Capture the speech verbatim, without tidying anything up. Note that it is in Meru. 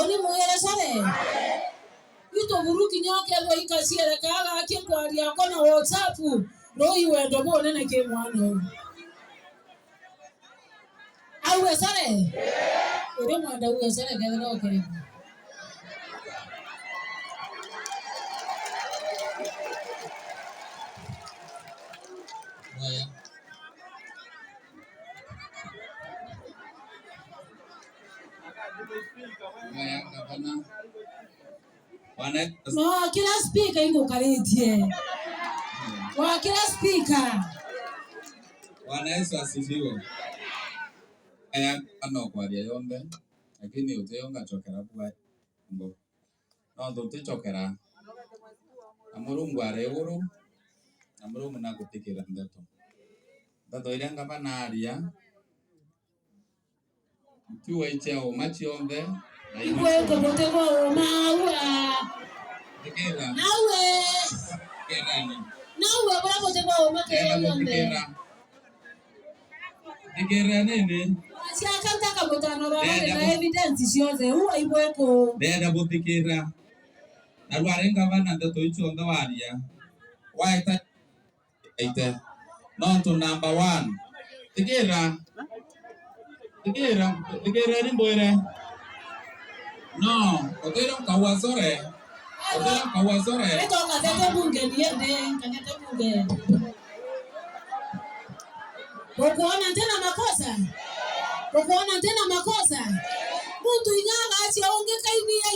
Uri mwire sare. Itu buru kinya ukethwa ikaciere kaga akie kwaria ako na WhatsApp. Rui wendo bunene ki mwana uyu. Auge sare. Uri mwenda uge sare kethira ukirigwa. Mwaya. Mwaya, gavana. Bwana Yesu. No, kila speaker ingukaritie. Wa kila speaker. Bwana Yesu asifiwe. Aya, ano kwaria yonthe, lakini utio ngachokera bwa ngo. No tuticokera. Na Murungu ari iguru, na Murungu nagutikira ndeto. Ndeto iria ngavana aria, ntiuga icia uma cionthe, na igwe kubuti bwa uma aua. Thikira. Nawe. Thikirani. Nawe bura buti bwa uma kira yonthe. Thikira. Thikira nini? Ciaka ntaka mutano baba na evidence cionthe. Uu aibwe ku. Ndenda buthikira. Na rwari ngavana ndeto icio nthe waria. Waeta Ite. Nontu number one. Thikira. Thikira. Thikira ni mbwire. No. Utire nkaua sore. Utire nkaua sore. Ito ngazete bunge niende, ngazete bunge. Ukuona tena makosa? Ukuona tena makosa? Muntu inya agacia ungi kaini ya